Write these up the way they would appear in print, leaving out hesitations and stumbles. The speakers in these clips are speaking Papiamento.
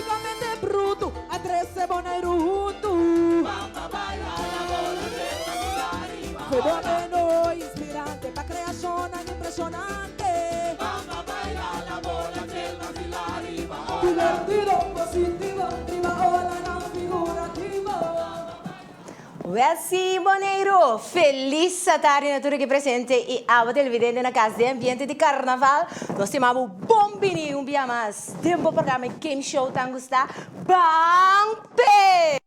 Musikamente brutu a trese Boneiru huntu. Fe Boneiru inspirante pa kreashonnan impreshonante. Divertido, positivo, riba olanan figurativo. Wèl sí, Boneiru! Felis satardi na tur aki presente i abo televidente na kas den ambiente di karnaval. Nos ta yama bo bon bini un bia mas den bo programa e game show tan gustá, Ban P'e!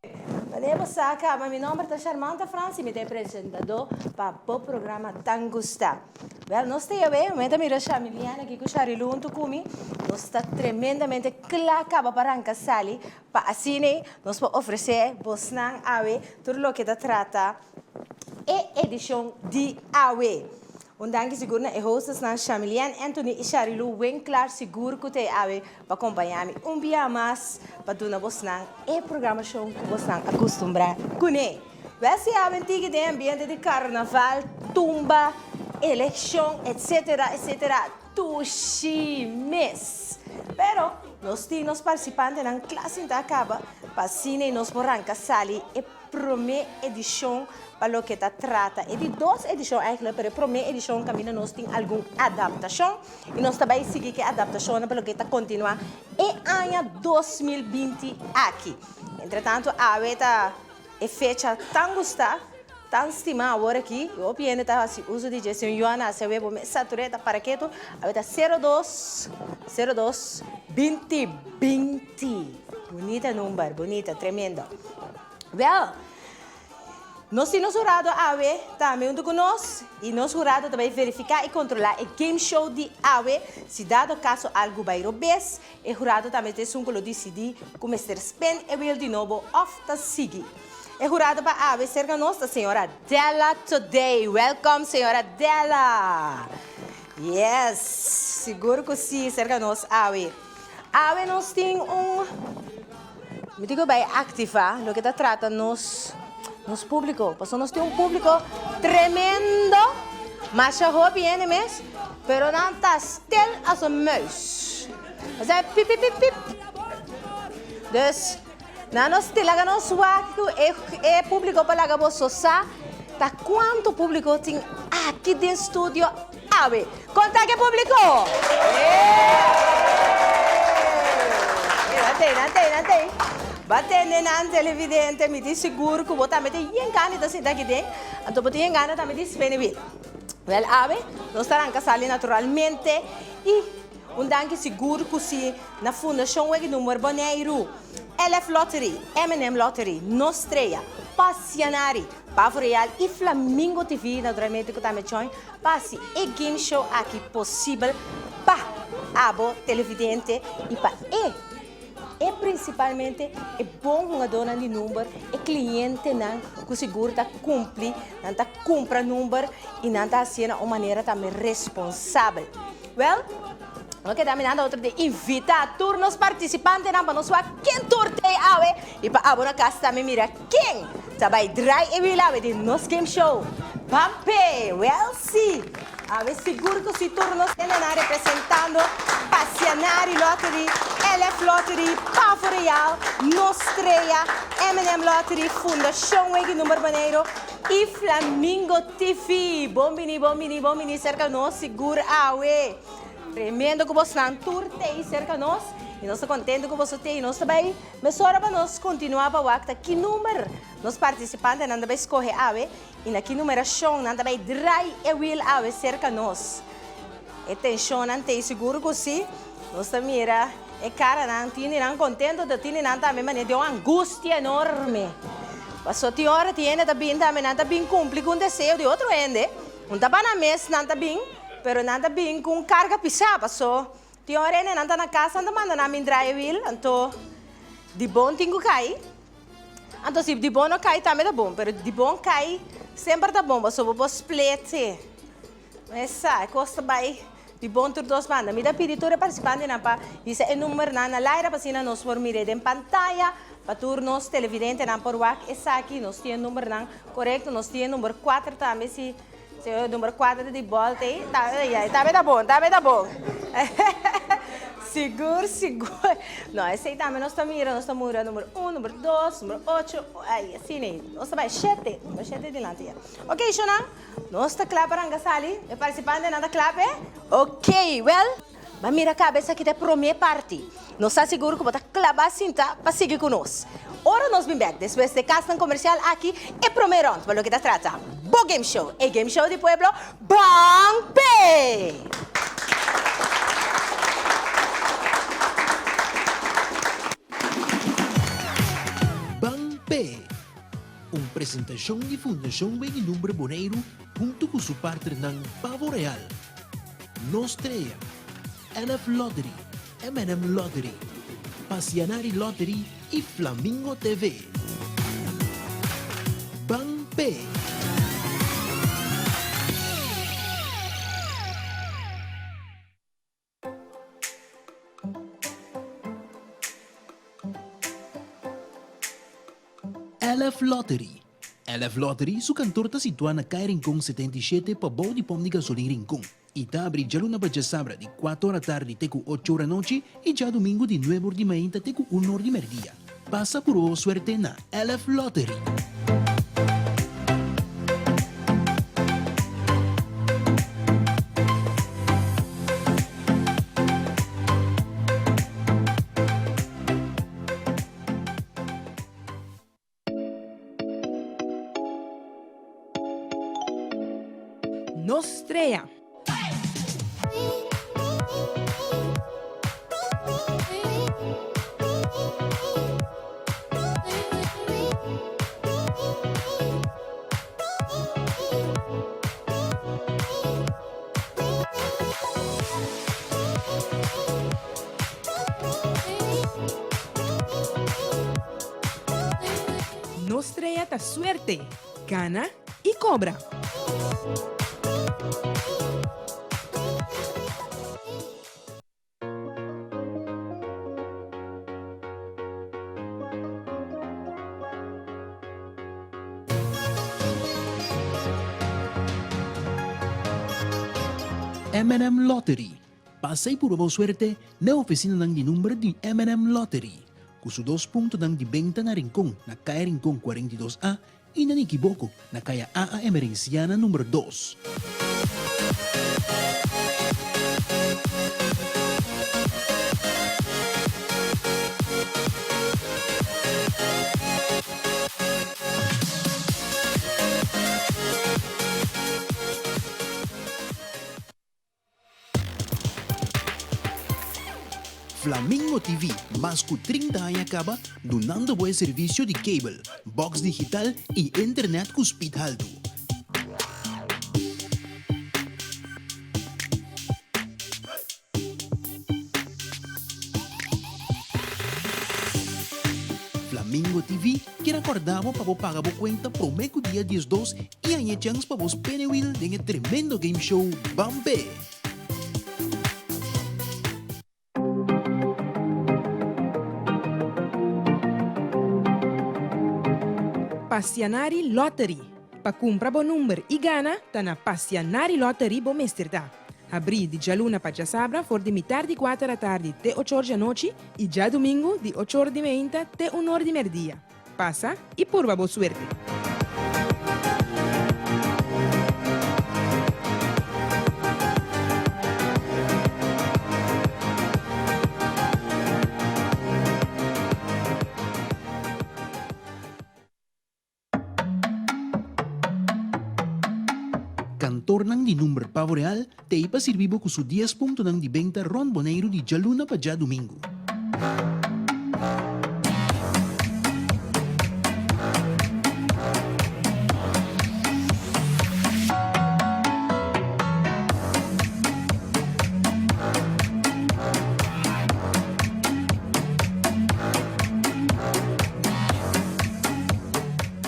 Manera bo sa kaba, mi nomber ta Sharmanta Frans i mi ta e presentadó pa bo programa tan gustá. Wèl, nos ta yawe, mi ta mira Shamiliana aki ku Sharilu huntu ku mi. Nos ta tremendamente kla kaba pa ranka sali Pa asina nos por ofresé bosnan awe tur loke ta trata e edishon di awe. Un danki sigur na e hostesnan Shamilian Anthony i Sharilu Winklaar sigur ku ta e awe pa kompañá mi un bia mas pa duna bosnan e programashon ku bosnan a kustumbrá kuné. Wèl si awe tiki den ambiente di karnaval, tumba, elekshon etsetera etsetera. Tushi mes. Pero nos tin nos participantenan kla sinta caba pa asina y nos por ranca sali e prome edicion pa loke ta trata e di dos edicion eigenlijk pero e prome edicion caminda nos tin algun adaptacion y nos ta bay sigui cu e adaptacionnan pa loke ta continua e aña 2020 aki. Entretanto awe ta E fecha tan gustá, tan stimá awor aki, i hopi hende ta hasi uso di dje. Si un yuana hasi awe bo mes satur'é, ta para ketu, awe ta sero dos, sero dos, binti binti. Bunita number, bunita, tremendo. Wèl, nos tin nos hurado awe tambe huntu ku nos, i nos hurado ta bai verifiká i kontrolá e game show di awe, si dado kaso algu bai robes, E hurado tambe ta esun ku lo disidí ku mester spend e wiel di nobo òf ta sigui. E hurado pa awe serka nos ta señora Della Today. Welcome señora Della! Yes, sigur ku si serka nos awe. Awe nos tin un, mi tin ku bai aktivá loke ta trata nos nos públiko, pasobra nos tin un públiko tremendo, masha hopi hende mes. Pero nan ta stil as un muis. Osea pip pip pip pip. Dus nan no stil. Laga nos wak ku e e publico pa laga boso sa ta cuanto publico tin aki den studio awe. Konta ke publico! Nan tei, nan tei, nan tei. Ba tende nan televidente, mi tin sigur ku bo tambe tin yen gana di ta sinta aki den. Anto bo tin yen gana tambe di spende wit. Wel awe nos ta ranka sali naturalmente i un danki sigur ku si na Fundashon Wega Number Boneiru, LF Lottery, M&M Lottery, Nos Strea, Pasianari, Pavo Real i Flamingo TV naturalmente ku tambe join pa hasi e game show aki posibel pa abo televidente i pa e E prinsipalmente e bon hungadónan di number, e klientenan ku sigur ta kumpli, nan ta kumpra number i nan ta hasié na un manera tambe responsabel. Wèl, no keda mi nada otro di invitá tur nos partisipantenan pa nos wak ken tur t'ei awe i pa abo na kas tambe mira ken ta bai drai e wil awe di nos game show. Ban p'e! Wèl sí! Awe sigur ku si tur nos hendenan representando Pasianari Lottery, LF Lottery, Pavo Real, Nos Strea, M&M Lottery, Fundashon Wegi Number Boneiru i Flamingo TV. Bon bini, bon bini, bon bini serka nos sigur awe. Tremendo ku bosnan tur t'ei serka nos i nos ta kontento ku boso t'ei. Nos ta bai mesora pa nos kontinuá pa wak ta ki number nos partisipantenan ta bai skohe awe. I na ki numerashon nan ta bai drai e wiel awe serka nos? E tenshonnan t'ei sigur ku si. Nos ta mira e karanan, tin di nan kontento, pero tin di nan tambe manera di un angustia enorme. Pasobra tin ora tin hende ta bin tambe, nan ta bin kumpli ku un deseo di otro hende. Un ta pa nan mes nan ta bin, pero nan ta bin ku un karga pisá, pasobra tin ora hende nan ta na kas, nan ta manda nan bin drai e wiel, anto di bon tin ku kai. Anto si di bon no kai tambe ta bon, pero di bon kai semper ta bon pasobra bo por split si. Esa, e kos ta bai di bon tur dos banda. Mi ta pidi tur e partisipantenan pa hisa e numbernan na laira pa asina nos por mir'é den pantaya, pa tur nos televidentenan por wak esaki. Nos tin e numbernan korekto, nos tin e number kuater tambe si si e number kuater ta di bòlta ei, ta ya, tambe ta bon, tambe ta bon. Sigur, sigur. No, esei tambe nos ta mira, nos ta mira number un, number dos, number ocho, ai, asina ei. Nos ta bai shete, number shete dilanti ya. Ok, shownan, nos ta kla pa ranka sali. E partisipantenan ta kla p'e? Ok, wèl, bo a mira kaba esaki ta e promé parti. Nos ta sigur ku bo ta klabá sinta pa sigui ku nos. Ora nos bin bèk despues di e kasnan komersial aki, e promé rònt pa loke ta trata bo game show, e game show di pueblo, Ban P'e! Ban P'e! Un presentashon di Fundashon Weg'i Lumbre Boneiru huntu ku su partnernan Pavo Real, Nos Trea, LF Lottery, M&M Lottery, Pasianari Lottery y Flamingo TV. Ban p'e! LF Lottery. LF Lottery su kantor ta situá na Kai Rincon 77 pabou di pòmp di gasolin Rincon i ta abri djaluna pa djasabra di kuater ora tardi te ku ocho ora anochi i djadumingu di nuebe or di mainta te ku un or di mèrdia. Pasa purba bo suerte na LF Lottery. Nos strea. Nos strea ta suerte, gana y cobra. M&M Lottery, Pasa y purba bo suerte na e oficinanan di number di M&M Lottery, cu su dos puntonan di benta na Rincon na Caya Rincon 42 A y na Nikiboko na Caya AA Emerenciana number dos. Flamingo TV mas ku 30 aña kaba dunando bo e servisio di cable, box digital i internet ku speed haltu. Flamingo TV kier a kòrda bo pa bo paga bo kuenta promé ku dia 12 I haña e chèns pa bo spin e wil den e tremendo game show Bampe! Passianari Lottery. Pa kumpra bo number i gana, ta na Passianari Lottery bo mester ta. Habrí di djaluna pa djasabra for di mitar di kuater atardi te ochor djanochi i djadumingu di ochor di meinta te unor di merdia. Pasa y purba bo suerte. Kantornan di number Pavo Real t'ei pa sirbi bo ku su dies puntonan di benta rònt Boneiru di djaluna pa djadumingu.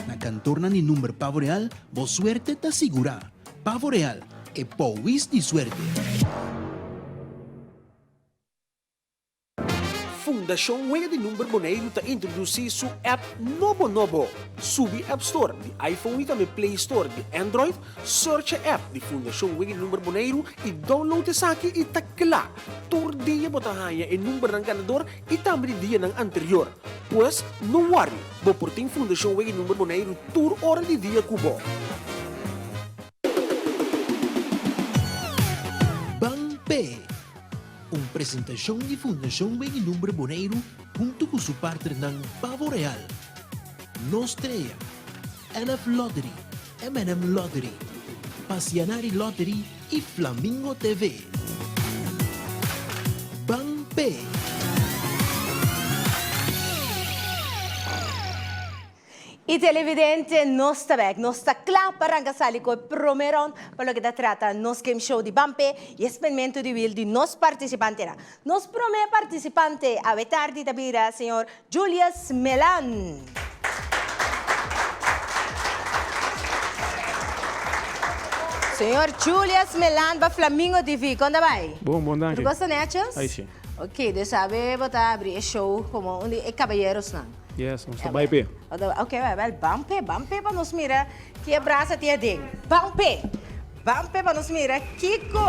Na kantornan di number Pavo Real, bo suerte ta sigurá. Pavo Real, e powis di suerte. Fundashon Wega di Number Boneiru ta introdusí su app nobo nobo. Subi App Store di iPhone i tambe Play Store di Android, search e app di Fundashon Wega di Number Boneiru i download esaki i ta kla! Tur dia bo ta haña e numbernan ganador i tambe di dianan anterior. Pues, no worry, bo por tin Fundashon Wega di Number Boneiru tur ora di dia ku bo. Ban P'e! Un presentashon di Fundashon Wega di Number Boneiru huntu ku su partnernan Pavo Real, Nos Trea, NF Lottery, M&M Lottery, Pasianari Lottery i Flamingo TV. Ban p'e! Y televidente, nos ta bek, nos ta cla pa ranca sali cu e prome round pa loke ta trata nos game show di Ban P'e y e spinmento di wiel di nos participantenan. Nos prome participante awe tardi ta bira señor Julius Melan. Señor Julius Melan pa Flamingo TV, con ta bay? Bon, bon danki. Tur cos ta netjes? Ay si. Ok, dus awe bo ta abri e show como un di e caballerosnan. Yes, nos ta bay p'e. Ok, wel, ban p'e, ban p'e pa nos mira ki e brasa tin aden. Ban p'e! Ban p'e pa nos mira kiko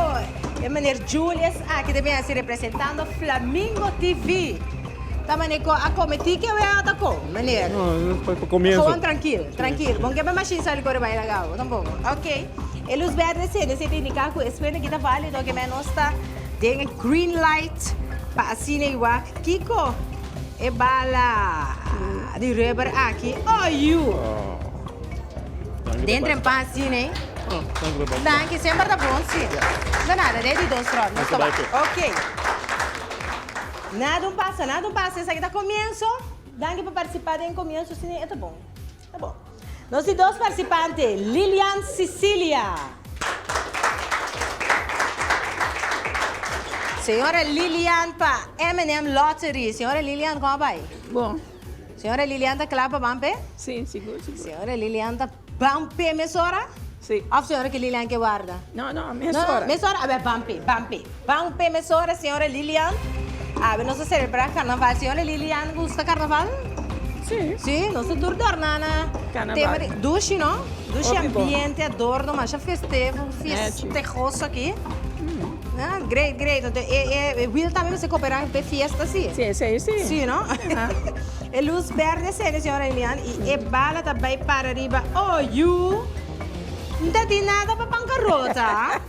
e meneer Julius aki ta bin hasi representando Flamingo TV. Ta mane ko a come tiki awe a ta ko, meneer? No, pa comienzo. Gewoon trankil, trankil. Bon ke pa machine sali kore bai laga bo, tampoco. Ok, e luz berde sende, esei ta indica ku e spende aki ta valido, ke men nos ta den e green light pa asina i wak kiko e bala di rubber aki. Oh yu! Den trempa asina ei. Danki, semper ta bon si. No nada, den di dos rond nos ta wak. Ok. Nada un pasa, nada un pasa. Esaki ta comienso. Danki pa participa den comienso asina ei. E ta bon. Ta bon. Nos di dos participante, Lilian Cecilia. Señora Lilian pa M&M Lottery. Señora Lilian, con a bay? Bon. Señora Lilian ta kla pa ban p'e? Sí, sigur, sigur. Señora Lilian ta ban p'e mesora? Sí. Of señora ki Lilian ke warda? No, no, mesora. No, mesora? A ber, ban p'e, ban p'e. Ban p'e mesora, señora Lilian. Awe nos ta selebrá karnaval. Señora Lilian gusta karnaval? Sí. Sí, nos ta tur dòrná na Karnaval. tema di dushi, no? Dushi Hopi bon. ambiente, adorno, masha festeho, Nechi. festehoso aki. Ah, great, great. Entonces, e, e, e Will tambe mester cooperá pe fiesta, sí? Sí, sí, sí. Sí, no? E luz berde sende, señora Elian, y e bala ta bay para riba. Oh, yu! No ta tin nada pa bancarota.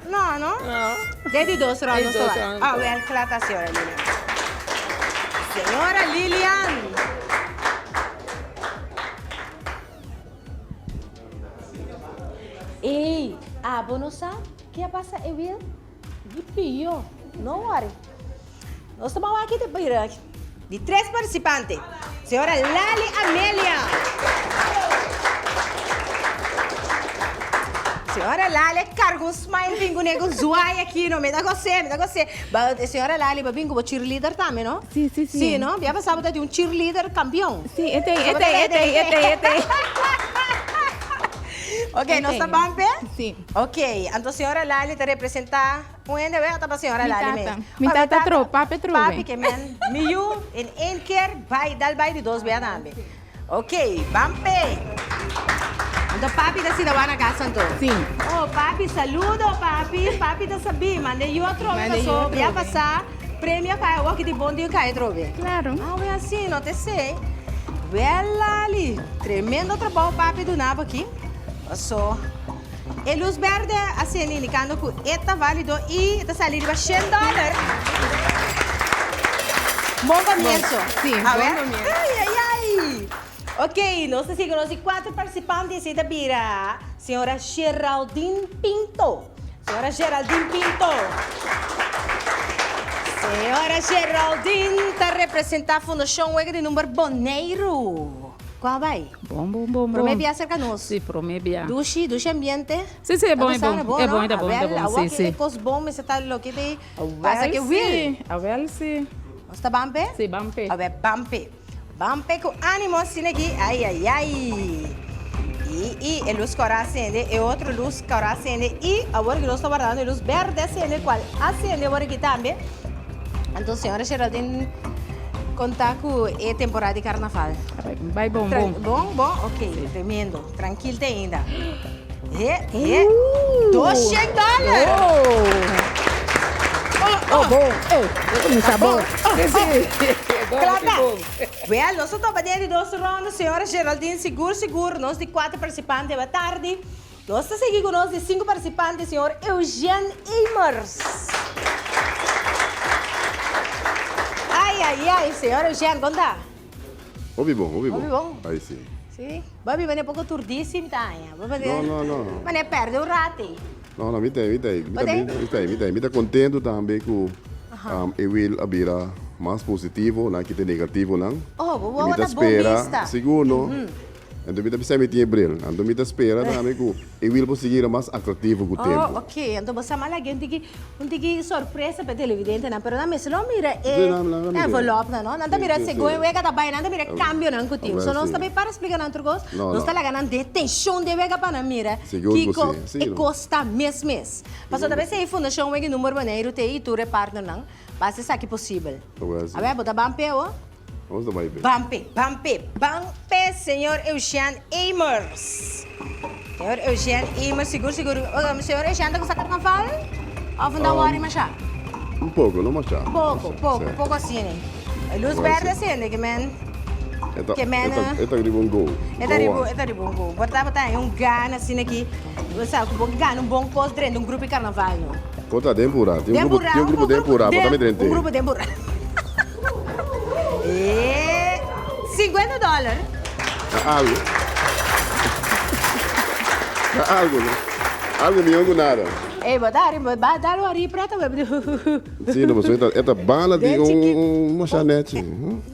No, no? No. Den di dos round Den nos dos ta bay. round. Ah, wel, kla ta, señora Lilian. Señora Lilian! Ey, abo no sa ke a pasa e wiel? Di pio, no worry. Nos ta bawa aki te bira di tres participante. Señora Lali Amelia. Señora Lali a carga un smile bin cu nego zwaai aki no. Mi ta gos'é, mi ta gos'é. Ba, señora Lali, ba bin cu bo cheerleader tambe, no? Sí, sí, sí. Sí, no? Bia pasá bo ta di un cheerleader campeon. Sí, e t'ei, e t'ei, e t'ei, e t'ei, e t'ei. Ok, nos ta ban p'e? Sí. Ok, anto señora Lali ta representá un hende awe o ta pa señora Mi Lali mes? tata. Mi Oh, tata tro, papi trobe. Papi ke men, mi yu in één keer bai, dal bai di dos bia tambe. Ok, ban p'e. Anto papi ta sinta wak na kas anto? Sí. Oh, papi, saludo papi. Papi ta sabí, manda e yu atrobe Manda e yu paso bia atrobe. pasá premio kai awor ki di bon di kai atrobe. Claro. Ah, wea sí, no te sé. Wel, Lali, tremendo trabou papi duna bo aki. Paso e luz berde a sende indicando cu e ta valido y e ta sali riba shen dollar. Bon comienzo. Sí, A bon ver. comienzo. Ay, ay, ay. Ok, nos ta sigui nos di cuatro participante y esey ta bira señora Geraldine Pinto. Señora Geraldine Pinto. Señora Geraldine ta representa Fundacion Wega di Number Boneiru. Cua bay? Bon, bon, bon, bon. Prome bia cerca nos. Sí, prome bia. Dushi, dushi ambiente. Sí, sí, e bon, e bon. E bon, e ta bon, e ta bon, sí, sí. Awel, cos bon mester ta loke ta pasa ke wil. Awel sí. Nos ta ban p'e? Sí, ban p'e. Awel, ban p'e. Ban p'e cu animo asina aki. Ay, ay, ay. Y, y e luz cora a cende, e otro luz cora a cende y awor cu nos ta wardando e luz berde a cende, cual a cende awor aki tambe. Anto señora Geraldine. Konta ku e temporada di karnaval? Bai bon, bon. Bon, bon? Ok, tremendo. Trankil te ainda. He, he. 200 dòler! Oh, oh, bon. Eh, kuminsá bon. Sí, sí. Kla ta. Wèl, nos a topa den di dos ronda, señora Geraldine. Sigur, sigur, nos di kuater partisipante awe tardi. Nos ta sigui ku nos di sinku partisipante, señor Eugène Emers. Ai, ai, ai, señor Eugène, kon ta? Hopi bon, hopi bon. Hopi bon? Ai, si. Si? Bo a biba ne poko turdí si mi ta haña. Bo No, no, no. Manera pèrdè un rati. No, no, mi ta, mi ta, mi Bo ta, ta? mi ta, mi ta, mi ta kontentu tambe ku e wil a bira mas positivo, nan kita e negativonan. Oh, bo I mi bo ta ta bon spera, bista. sigur no. Anto mi ta bisa mi tin e bril. Anto mi ta spera tambe ku e wil por sigui mas atraktivo ku tempu. Oh, ok. Anto bo sa mala ke un tiki, un tiki sorpresa pa e televidentenan, pero nan mester lo mira e Sí, nan, nan ta mira. envelopnan, no? Nan ta Sí, mira sí, segun sí. e wega ta bai, nan ta mira e kambionan ku tin. Awor So nos sí. ta bai para splika nan tur kos, No, nos no. ta laga nan den tenshon den wega pa nan mira Sigur ku kiko sí, sí, e no. kos ta mes mes. Pasobra ta Sigur ku bes ei Fundashon Wega i Number Boneiru te i tur e partnernan pa hasi esaki posibel. Awor sí. Awor bo ta ban p'e awo? Nos ta bai be. Ban p'e, ban p'e, ban p'e señor Eugène Emers. Señor Eugène Emers, sigur, sigur. Señor Eugène ta gusta karnaval? Òf no ta wòri mashá? Un poko, no mashá. Poko, poko, poko asina. E lus bèrdè asina, ke men, ke men. E ta riba un go. E ta riba, e ta riba un go. Por ta bo ta haña un gana asina aki, bo sa ku bo gana un bon kos drenta un grupo di karnaval, no? Por ta den purá. Tin un grupo, tin un grupo den purá, bo ta mi drent'é. Un grupo den purá. E 50 dòler. Ta algu. Ta algu, no? Algu mihó ku nada. Ey, bo ta hari, bo ba dal un hari preta, bo Sí, no, pasobra e ta bala di Den chikit. un masha nechi.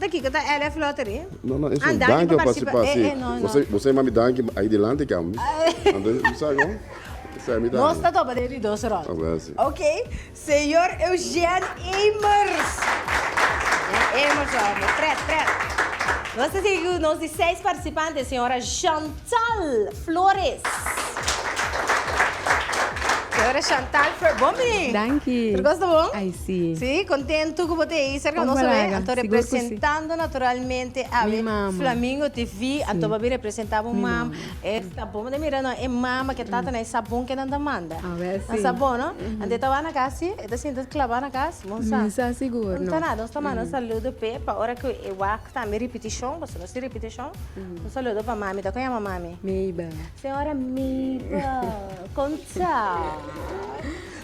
Ta kiko ta LF Lottery? No, no, es Ah, un danki danki pa pa participa. participa, Eh, sí. eh, no, no. Bo sa, bo sa mami danki ahí dilanti kam. Anto, bo sa kon? Sa mi Nos danki. ta topa den di dos rond. Awel, sí. Ok. Señor Eugène Emers. Señor Emers, hombre. Pret, pret. Nos ta sigui cu nos di seis participante, señora Chantal Flores. Señora Chantal Flores, bon bini. Danki. Tur cos ta bon? Ay, si. Si, contento cu bo ta ey cerca nos awe. Anto representando naturalmente awe Flamingo TV. Anto bo a bin representa bo mama. Esta bon de mira no, e mama cu e tata na e sabon cu nan ta manda. Awe, si. Nan sabon, no? Anto e ta wak na kas si, e ta sinta klabá na kas, bon sa. Mi sa sigur, no. No ta nada, nos ta manda un saludo p'e pa ora ku e wak tambe ripitishon, pasobra nos tin ripitishon. Un saludo pa mami, ta kon yama mami? Mabel. Señora Mabel, kon ta?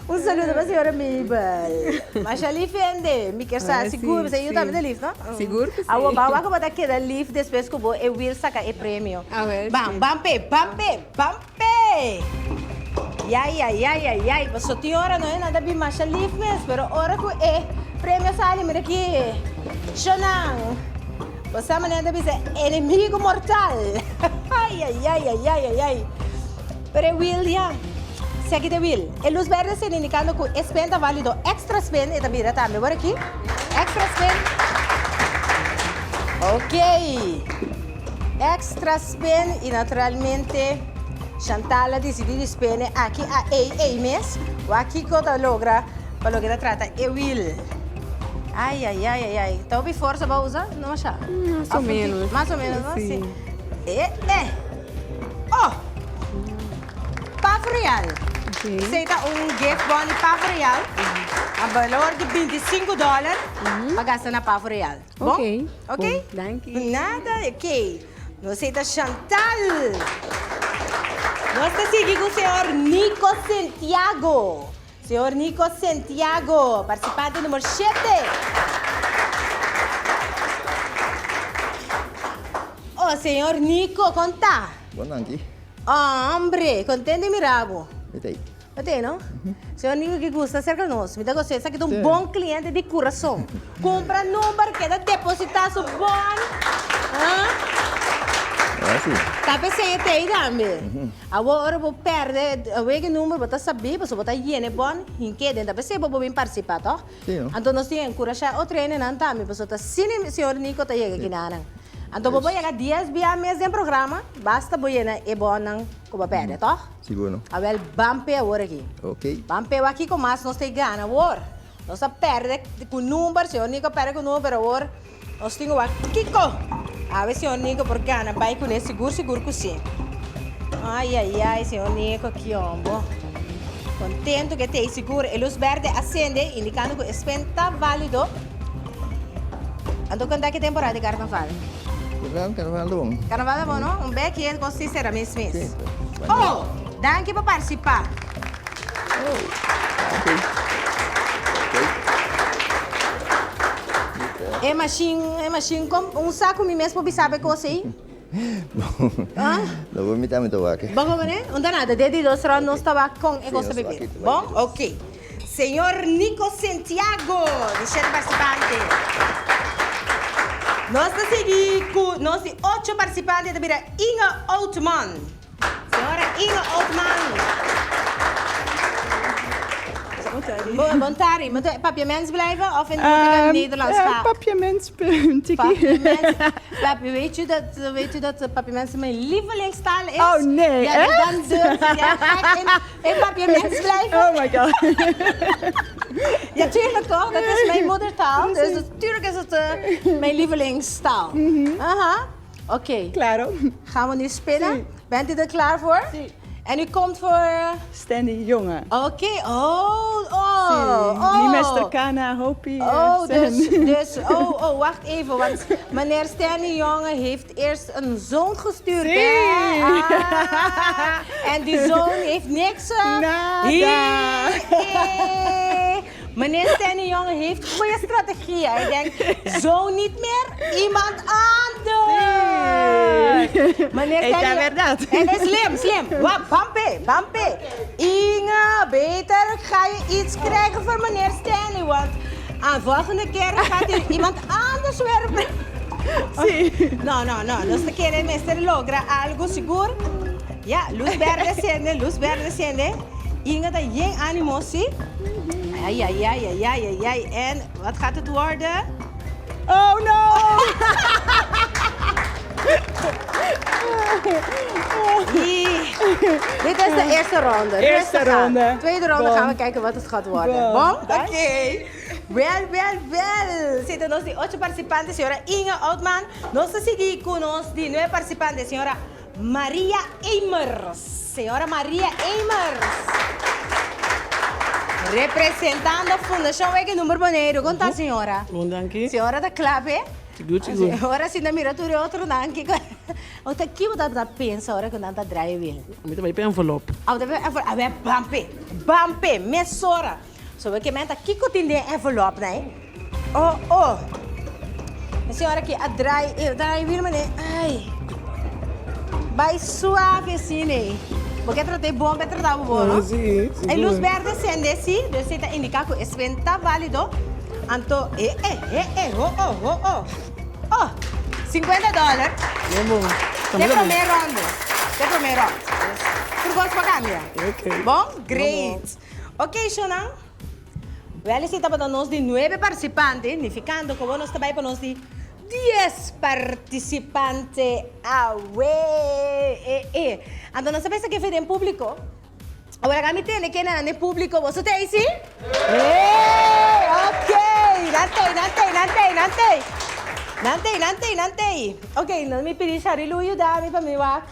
Un saludo pa señora Mabel. Masha lif hende, mi kier sa sigur, pasobra yu tambe ta lif, no? Sigur ku si. Awor, ban wak ku bo ta keda lif despues ku bo e wil saka e premio. Ban, ban p'e, ban p'e, ban P'e! Yai, yai, yai, yai, yai, paso tin ora no e nan ta bin masha lif mes, pero ora ku e premio sali, mira aki, shonan, bo sa manera nan ta bisa enemigo mortal. Ai, ai, ai, ai, ai, ai, ai. Pero e wiel ya, si aki ta e wiel. E lus berde sende indikando ku e spin ta valido, extra spin e ta bira tambe, wor aki, extra spin. Ok. Extra spin y naturalmente Chantal a dicidi di spene aki a ey ey mes. Wak kico ta logra pa loke ta trata e wiel. Ay ay ay ay ay. Ta hopi forsa bo a usa? No masha? Mas o menos. Mas o menos no? Si. E eh. Oh! Pavo Real. Ok. Esey ta un gift bon di Pavo Real. A balor di 25 dollar pa gasta na Pavo Real. Bon? Ok. Ok? Bon, danki. Nada, ok. Nos ei ta Chantal. Nos ta sigui ku señor Nico Santiago. Señor Nico Santiago, participante numero shete. Oh, señor Nico, kon ta? Bon, danki. Hombre, kontent di mira bo. Mi ta ei. Bo te, no? Señor Nico ki gusta cerca nos. Mi ta gosta esaki ta un bon cliente di curason. Cumpra number, keda deposita su bon. Ah? Ah, si. Ta p'esei e tei tambe. Awor ora bo perde awor e number bo ta sabi pasobra bo ta yena e bon hink'e den. Ta p'esei bo por bin participa, toch? Si, no? Anto nos tin encurasha otro hendenan tambe pasobra ta asina señor Nico ta yega kinanan. Anto bo por yega dies bia mes den programa, basta bo yena e bonnan ku bo perde, toch? Sigur no. Awel ban p'e awor aki. Ok. Ban p'e wak kiko mas nos ta e gana awor. Nos a perde ku number, señor Nico a perde ku number, pero awor. Nos tin wak kiko. Awe señor Nico por gana bai kuné sigur sigur ku si. Ai ai ai señor Nico kiombo. Kontentu ke tei sigur e lus berde a sende indikando ku e spin ta válido. Anto kanta ki temporada di karnaval? Karnaval, karnaval ta bon. Karnaval ta bon no? Un bek hier kos si sera mes mes. Si. Oh! Danki pa partisipá. Oh, danki. Ok. E mashin, e mashin kom un sa ku mi mes por bisa bo e kos ei? Bon, lo bo mita mi ta wak. Bon komo ne? Unda nada, den di dos rond nos ta wak kon e kos ta bebe. Bon? Ok. Señor Nico Santiago, di shete participante. Nos ta sigui ku nos di ocho participante ta bira Inge Oudman. Señora Inge Oudman. Bon, bon tardi. Moet ik papiaments blijven of in moet ik in Nederlands gaan? Papiaments, een tikkie. Papiaments. Papi, weet u dat, weet u dat papiaments mijn lievelingstaal is? Oh nee, ja, dus echt? Dan durf ik, ja, ga ik in, in papiaments blijven. Oh my god. Ja, tuurlijk toch? Dat is mijn moedertaal. Dus natuurlijk is het mijn lievelingstaal. Aha. Oké. Claro. Gaan we nu spinnen? Bent u er klaar voor? En u komt voor... Stanley Jonge. Oké, oh, oh, oh. Mi mester kana hopi. Oh, Stan. dus, dus, oh, oh, wacht even, want meneer Stanley Jonge heeft eerst een zoon gestuurd, Si. hè? Ah, en die zoon heeft niks. Nada. Hier, eh. Meneer Stanley Jonge heeft goede strategie. Hij denkt, zo niet meer, iemand anders. Meneer Hey, Stanley dat verdad. Het is slim, slim. Wa, bampe, bampe. Inge, beter ga je iets krijgen voor meneer Stanley, want aan volgende keer gaat u iemand anders werpen. Si. No, no, no. Nos ta kere mester logra algo sigur. Ja, luz berde sende, luz berde sende. Inge ta yen animo, si. Ai, ai, ai, ai, ai, ai, ai. En wat gaat het worden? Oh no! Dit is de eerste ronde. Eerste Rustig aan. ronde. Tweede ronde Bon. gaan we kijken wat het gaat worden. Bon. Bon? Oké. Wel, wel, wel. Zitten nos di ocho participantes, señora Inge Oudman. Nos ta sigui cu nos di nueve participantes, señora Maria Emers. Señora Maria Emers. Representando Fundacion Wega Number Boneiru. Con ta, señora? Bon, danki. Señora ta cla p'e? Sigur, sigur. Ora si na mira tur e otro nan kiko. O ta ki bo ta pensa ora ku nan ta draai wiel? Mi ta bai p'e envelop. Abo ta bai p'e envelop. Awe ban p'e. Ban p'e mesora. So bo ke menta kiko tin den e envelop nan e? Oh oh. E señora aki a draai e draai wiel mane ai. Bai suave asina ei. Bo ke trata e bon p'e trata bo bon no? Si, sigur. E lus berde sende si, dus esei ta indica ku e spin ta valido. Anto e e e e ho oh ho oh. Oh, 50 dollar. Bon bon. Te prome ronde. Te prome ronde. Tur cos por cambia. Ok. Bon? Great. Ok, shonan. Wel esei tabata nos di nuebe participante, nificando cu bo nos ta bay pa nos di dies participante awe. E e. Anto nos ta pensa ke fe den publico. Awor mi tende kenan den publico. Boso ta ei si? Hey, ok. Nan tei, nan tei, nan tei, nan tei. Nan tei, nan tei, nan tei. Ok, no mi pidi Sharilu yuda mi pa mi wak.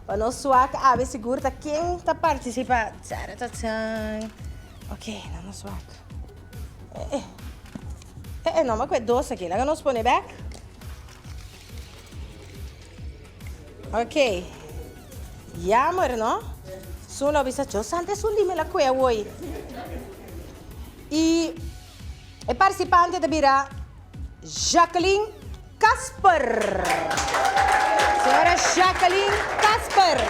Pa nos wak awe sigur ta ken ta participa. Taratatang. Ok, nan nos wak. Eh, eh. Eh, eh, no, ma kue dos aki. Laga nos pone bek. Ok. Jammer, no? Sun lo bisa, Dios santo, esun di mi la kue awoi. I e participante ta bira Jacqueline Kasper. Señora Jacqueline Kasper.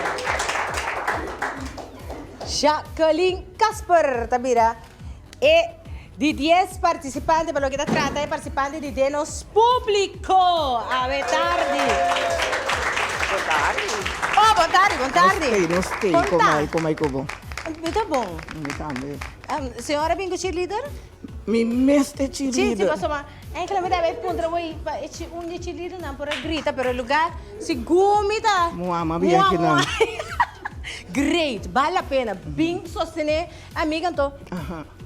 Jacqueline Kasper ta bira E di dies partisipante pa loke ta trata e partisipante di den nos públiko. Awe tardi. Bon tardi. Oh, bon tardi, bon tardi. Nos tei, nos tei. Kon ta? Komai, komai ku bo? Mi ta bon. Mi tambe. Señora bin ku cheerleader? Mi mes ta e cheerleader. Si, si, pasobra enkele mi debe puntra bo i pa e un di e cheerleadernan por a grita, pero e lugar sigur mi ta. Mua, m'a bia akinan. Great, bal la pena. Bin sostené Amiga anto,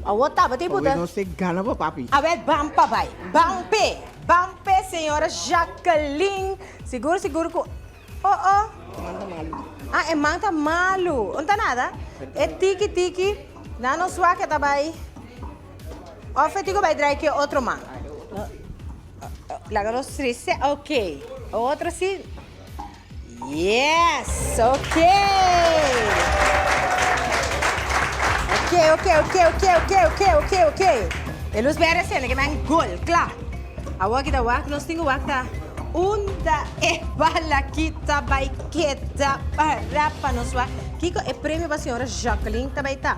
awor tabata e buta. Awe nos te gana pa papi. Awel ban pa bai. Ban p'e. Ban p'e señora Jacqueline. Sigur sigur ku Oh oh. Man ta malu. Ah, e man ta malu. No ta nada. E tiki tiki, nan no swa ke ta bai. Of e tiki bai drai ke otro man. Laga nos triste. Ok. Otro si. Yes! Ok! Ok, ok, ok, ok, ok, ok, ok, ok. E luz berde sende ke men gol, kla. Awor ki ta wak, nos tin ku wak ta unda e bala ki ta bai keda para pa nos wak kiko e premio pa señora Jacqueline ta bai ta.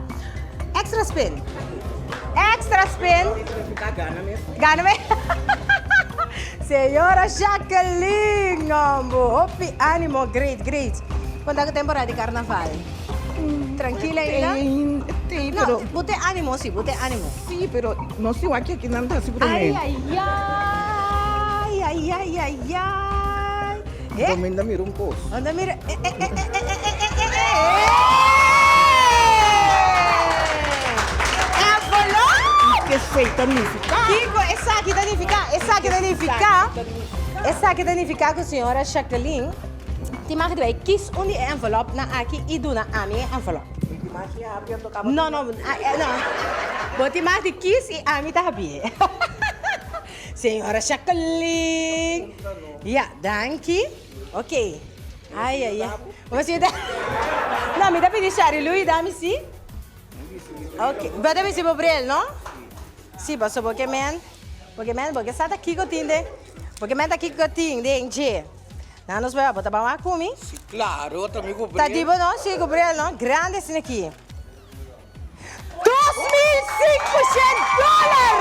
Extra spin. Extra spin. Gana mes. Señora Jacqueline, hombo, hopi animo, great, great. Con ta cu temporada di carnaval? Tranquila ainda? Te, No, pero... bo ten animo si, bo ten animo. Sí, pero no si wak aki nan ta hasi prome. Ay, ay, ay, ay, ay, ay, ay. Eh? Dominda mira un cos. Anda mira, eh, eh, eh, eh, eh, eh, eh, eh, eh. Envelop! Ke esei ta nifiká? Kiko esaki ta nifiká? Esaki ta nifiká, esaki ta nifiká ku señora Jacqueline tin mag di bai kis un di e envelopnan aki i duna ami e envelop. No, no, no. Bo tin mag di kis i ami ta habié. Señora Jacqueline. Ya, danki. Ok. Ai, ai, ai. Bo sinta. No, mi ta pidi Sharilu yuda mi si. Ok. Bo ta bisti bo bril, no? Si, paso bo ke men, bo ke men, bo ke sa ta kiko tin den, bo ke men ta kiko tin den dje. Nan nos bai, bo ta ban wak ku mi? Si, klaro, ta mi ku bril. Ta di bo no? Si, ku bril, no? Grandi asina aki. 2500 dòler!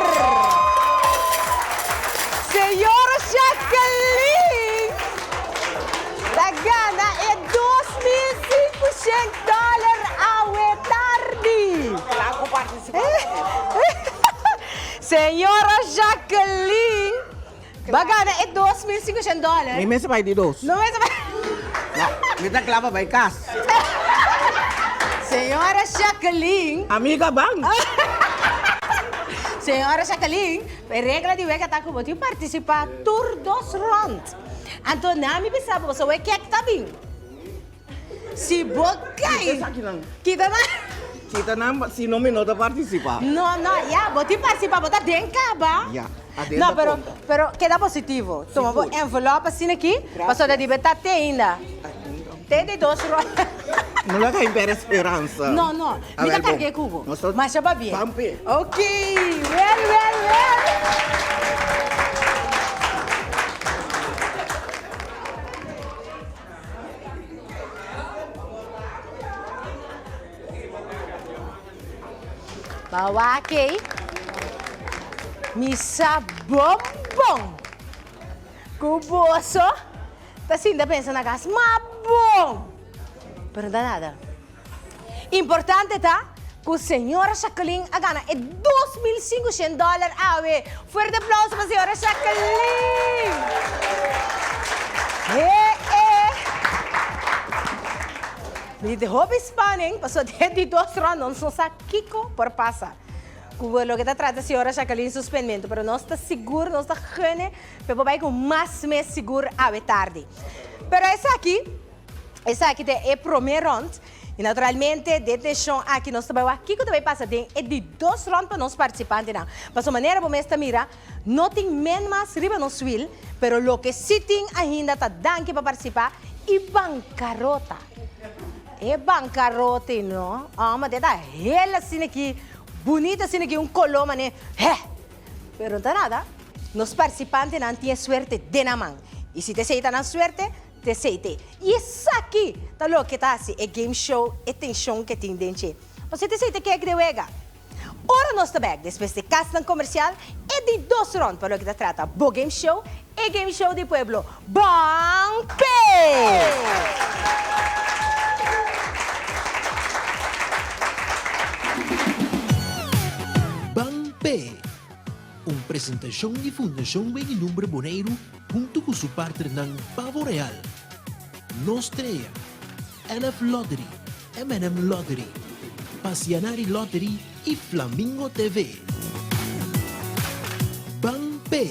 Señora Jacqueline ta gana e 2500 dòler awe tardi. Señora Jacqueline ba gana e 2500 dòler. Mi mester bai di dos. No mester bai. No, mi ta kla pa bai kas. Señora Jacqueline. Amiga ban. Señora Jacqueline, e regla di wega ta ku bo tin partisipá tur dos rònt. Anto nan mi bisa bo, pasobra e kek ta bin. Si bo kai. Kita esakinan. Kita nan. Kita nan, si no mi no ta partisipá. No, no, ya, bo tin partisipá, bo ta den kaba. Ya, aden No, ta pero, konta. pero keda positivo. Tuma bo envelop asina aki, pasobra di bo ta te ainda. Te di dos rònt. No laga hende pèrdè speransa. No, no, mi ta karg'é ku bo. Masha pabia. Pampe. Ok, wel, wel, wel. Bawakey, mi sa bon bon ku boso ta sinta pensa na kas, ma bon! Pero no ta nada. Importante ta ku señora Jacqueline a gana e 2500 dòler awe. Fuerte aplauso pa señora Jacqueline! He e! Mi di hopi spanning pasobra den di dos rond nos no sa kiko por pasa ku loke ta trata señora Jacqueline su spenmentu pero nos ta sigur nos ta gene pa e por bai ku mas mes sigur awe tardi. Pero esaki. Esaki ta e prome rond y naturalmente den tension aki nos ta bay wak kico ta bay pasa den e di dos rond pa nos participantenan. Pasobra manera bo mes ta mira no tin men mas riba nos wiel pero loke si tin ainda ta danki pa participa y bancarota. E bancarota y no amo te ta hel asina aki bunita asina aki un colo mane he pero no ta nada nos participantenan tin e suerte den nan man y si ta esey ta nan suerte T'esei I esaki ta loke ta hasi e game show e tenshon ke tin den dje. Pasobra t'esei ta kek den wega. Ora nos ta bek despues di kasnan komersial, e di dos rònt pa loke ta trata bo game show, e game show di pueblo, Ban P'e! Ban P'e! Un presentashon di Fundashon Weg'i Number Boneiru huntu ku su partnernan Pavo Real, Nostrea, NF Lottery, M&M Lottery, Pasianari Lottery i Flamingo TV. Ban p'e!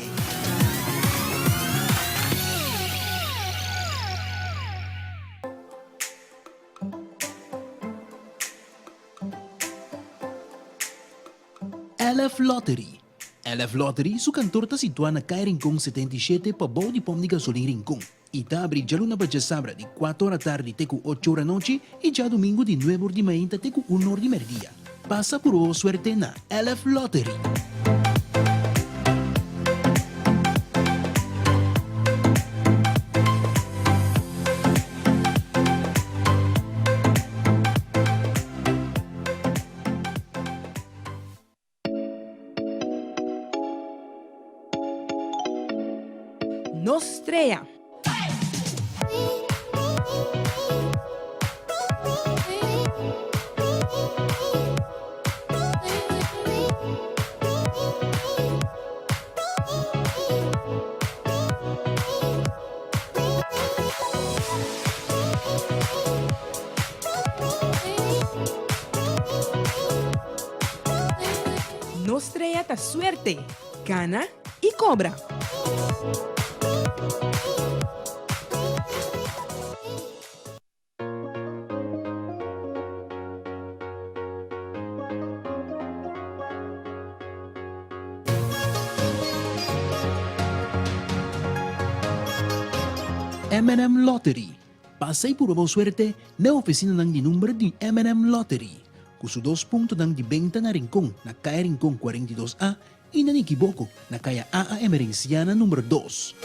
LF Lottery. LF Lottery su kantor ta situá na Kai Rincon 77 pabou di pòmp di gasolin Rincon i ta abri djaluna pa djasabra di kuater ora tardi te ku ocho ora anochi i djadumingu di nuebe or di mainta te ku un or di mèrdia. Pasa purba bo suerte na LF Lottery. Nos strea. Nos strea ta suerte, gana i kobra. M&M Lottery, Pasa i purba bo suerte n'e ofisinanan di number di M&M Lottery, ku su dos puntonan di benta na Rincon na Kaya Rincon 42 A i na Nikiboko na Kaya AA Emerenciana number dos.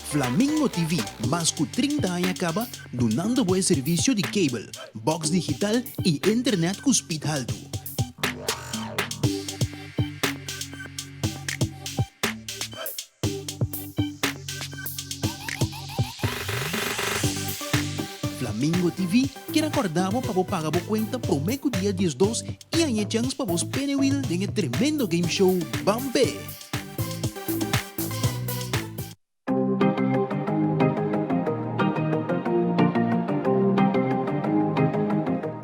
Flamingo TV mas ku 30 aña kaba dunando bo e servisio di cable, box digital i internet ku speed haltu. Flamingo TV kier a kòrda bo pa bo paga bo kuenta promé ku dia 12 I haña chèns pa bo spene wil den e tremendo game show Ban P'e!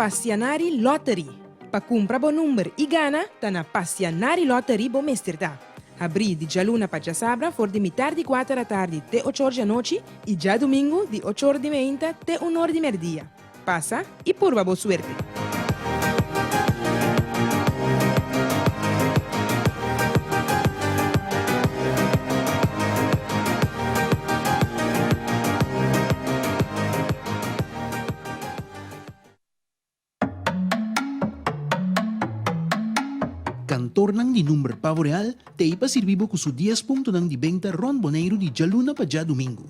Passianari Lottery. Pa kumpra bo number i gana, ta na Passianari Lottery bo mester ta. Habrí di djaluna pa djasabra for di mitar di kuater atardi te ochor djanochi i djadumingu di ochor di meinta te unor di merdia. Pasa i purba bo suerte. Kantornan di number Pavo Real t'ei pa sirbi bo ku su dies puntonan di benta rònt Boneiru di djaluna pa djadumingu.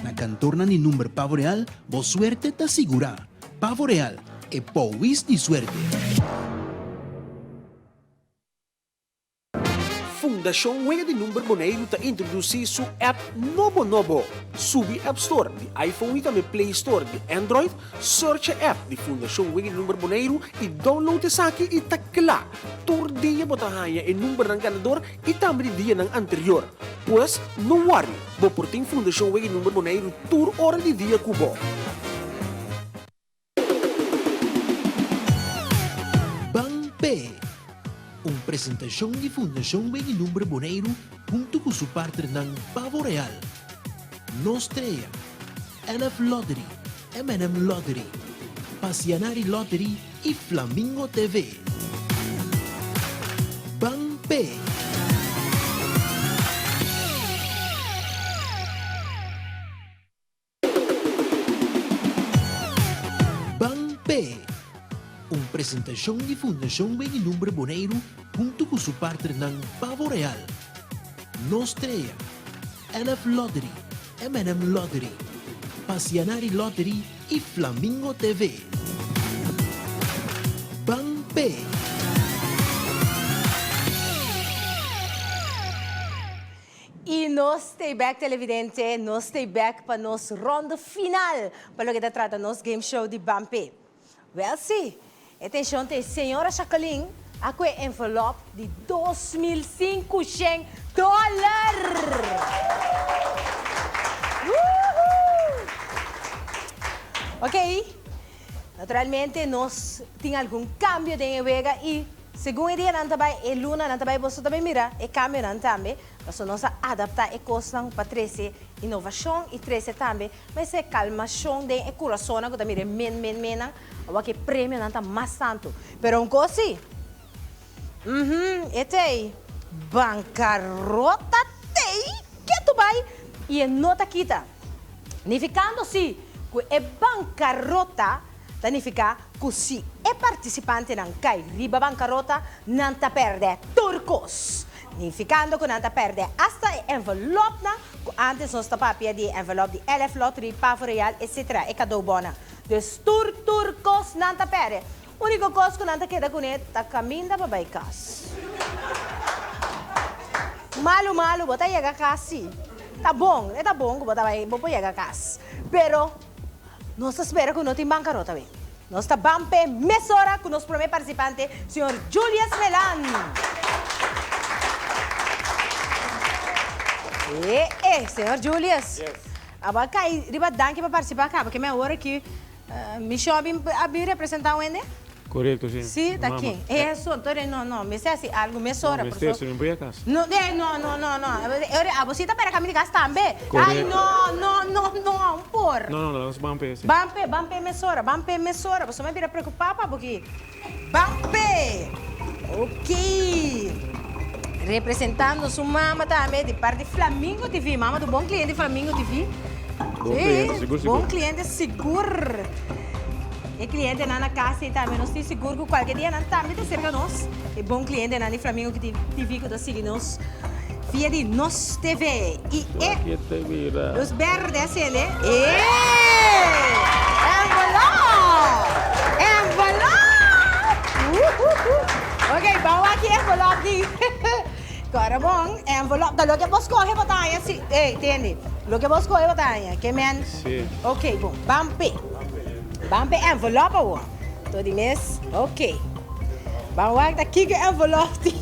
Na kantornan di number Pavo Real, bo suerte ta sigurá. Pavo Real, e powis di suerte. Fundashon Wega di Number Boneiru ta introdusí su app nobo nobo. Subi App Store di iPhone i tambe Play Store di Android, search e app di Fundashon Wega di Number Boneiru i download esaki i ta kla! Tur dia bo ta haña e numbernan ganador i tambe di dianan anterior. Pues, no worry, bo por tin Fundashon Wega di Number Boneiru tur ora di dia ku bo. Ban P'e! Un presentashon di Fundashon Weg'i Number Boneiru huntu ku su partnernan Pavo Real, Nos Trea, LF Lottery, M&M Lottery, Pasianari Lottery i Flamingo TV. Ban P'e! Ban P'e! Un presentashon di Fundashon Weg'i Lumbre Boneiru huntu ku su partnernan Pavo Real, Nos Trea, LF Lottery, M&M Lottery, Pasianari Lottery i Flamingo TV. Ban P'e! I. nos t'ei bek televidente, nos t'ei bek pa nos ronde final pa loke ta trata nos game show di Bampe. Wel si, e tenshon t'ei señora Jacqueline a kue envelop di 2500 dòler! Woohoo! Ok, naturalmente nos tin algun kambio den e wega i segun e dianan ta bai, e lunanan ta bai, boso ta bai mira e kambionan tambe, pasobra nos a adaptá e kosnan pa trese inovashon i trese tambe mester kalmashon den e kurasonnan ku ta mira e men men mennan, awor ku e premionan ta mas tantu. Pero un kos si, uhum, e t'ei bankarota t'ei ketu bai i e no ta kita. Nifikando si ku e bankarota ta nifiká ku si e partisipantenan kai riba bankarota nan ta pèrdè tur kos. Nifikando ku nan ta pèrdè asta e envelopnan ku ántes nos ta papia di e envelop di LF Lottery, Pavo Real etc. E kadoubònnan. Dus tur tur kos nan ta pèrdè. Úniko kos ku nan ta keda kuné ta kaminda pa bai kas. Malu malu bo ta yega kas sí. Ta bon, e ta bon ku bo ta bai, bo por yega kas. Pero nos ta spera ku no tin bankarota awe. Nos ta ban p'e mesora ku nos promé partisipante, señor Julius Melan. E e, señor Julius. Abo a kai riba danki pa partisipá kaba, ke mi awor aki mi shon a bin a bin representá wende? Korekto, si. Si, ta ken? Eso, anto no, no, mester hasi algu mesora. No, mester, si no por yega kas. No, no, no, no, no. Ora, abo si ta pera kami di kas tambe. Ay, no, no, no, no, un por. No, no, no, nos ban p'e, si. Ban p'e, ban p'e mesora, ban p'e mesora. Pasobra mi a bira preokupá pa bo aki. Ban p'e! Ok. Representando su mama tambe di parti Flamingo TV. Mama ta un bon kliente di Flamingo TV. Bon kliente, sigur, sigur. Bon kliente, sigur. E klientenan na kas ei tambe nos tin sigur ku kualke dia nan tambe ta serka nos. E bon klientenan di Flamingo TV ku ta sigui nos via di Nos TV. I e lus berde a sende. E! Envelop! Envelop! Uhuhu! Ok, ban wak e envelop di. Kòrda bon, envelop ta loke bo skohe bo ta haña si. Ey, tende. Loke bo skohe bo ta haña. Ke men. Sí. Ok, bon. Ban p'e. Ban p'e envelop awor. To di mes. Ok. Ban wak ta kiko e envelop tin.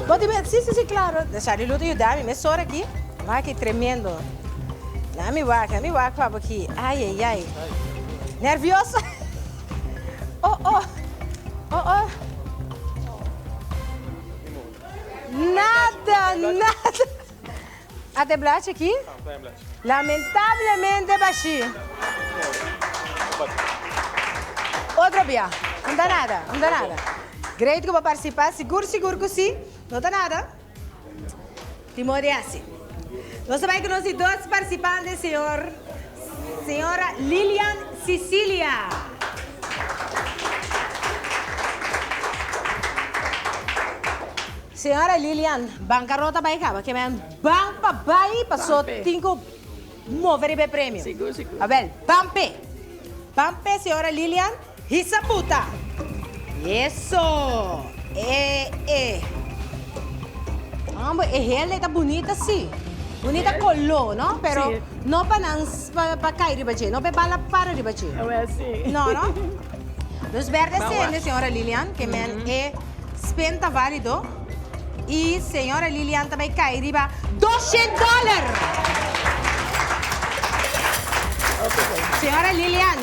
Bo tin mes. Sí, sí, sí, klaro. Shari Lu ta yuda mi mesora aki. Wak ki tremendo. Na mi wak, na mi wak pa bo aki. Ay, ay, ay. Nervioso. Oh, oh. Oh, oh. Nada, nada. Ate blachi aki? Lamentablemente bashi. Otro bia. No ta nada, no ta nada. Great ku bo partisipá, sigur sigur ku si. No ta nada. Tin modo di hasi. Nos ta bai ku nos di dos partisipante, señor, señora Lilian Cicilia. Señora Lilian, bancarota bai caba, ke men ban pa bai paso tin ku move riba e premio. Sigur, sigur. Awel, ban p'e. Ban p'e, señora Lilian, hisa buta. Eso! E, e. Homber, e hel ta bunita si. Bunita color, no? Pero Sí. no pa nan pa, pa cai riba dje, no pa e bala para riba dje. Awel, si. No, no? Luz berde Ba sende, wak. señora Lilian, ke men e spin ta válido. I señora Lilian ta bai kai riba 200 dòler! Señora Lilian,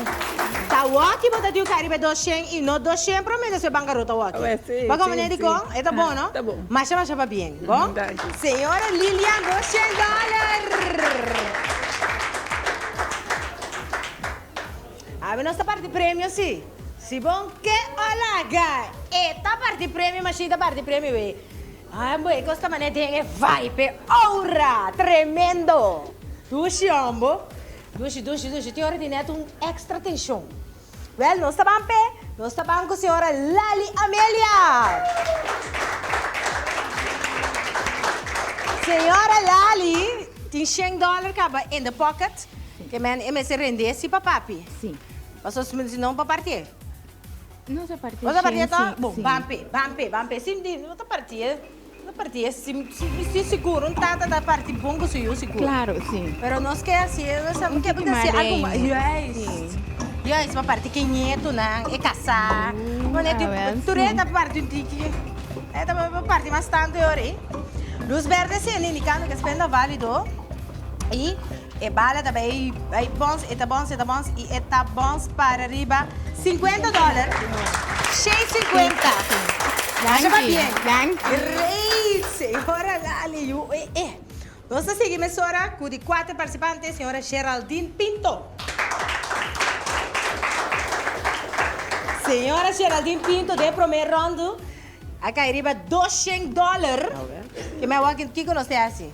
ta awor ki bo ta diu kai riba e 200 i no 200 promé despues bankarota awor ki. Awor, si, Bo a komprendé si, dikon? si. E ta bon, no? Ta bon. Masha masha pabien, bon? Danki. Señora Lilian, 200 dòler! Awe nos ta parti premio si. Si bon ke o laga. E ta parti premio mashin ta parti premio we. Ambo e kos ta mane den e vibe aura. Tremendo. Dushi hombo. Dushi dushi dushi tin ora di net un extra tension. Wel nos ta ban pe. Nos ta ban ku señora Lali Amelia. Señora Lali tin shen dollar kaba in the pocket. Ke men e mester rende si pa papi? Si. Paso si no pa partié? No ta partié No ta partié shen, to? si, Bon, si. ban p'e, ban p'e, ban p'e. Si di no ta partié, no. parti e si si sigur un tata ta parti bon ku su yu sigur. Claro, si. Pero nos ke hasi nos Un ke tiki hasi algu mas juist. Juist pa parti ke ñetonan e kasá. Bueno a wer, tur si. e ta parti un tiki e ta parti mas tantu e ora ei. Luz berde sende indikando ku e spèn ta válido i E bala ta bay bay bons, e ta bons, e ta bons y e ta bons para riba 50 dollar. 650. Masha pa bien. Danki. Great, señora Lali. Yu e e. Nos ta sigui mesora cu di cuater participante, señora Geraldine Pinto. Señora Geraldine Pinto den prome rondu a cay riba 200 dollar. Ke me awor kico nos ta haci?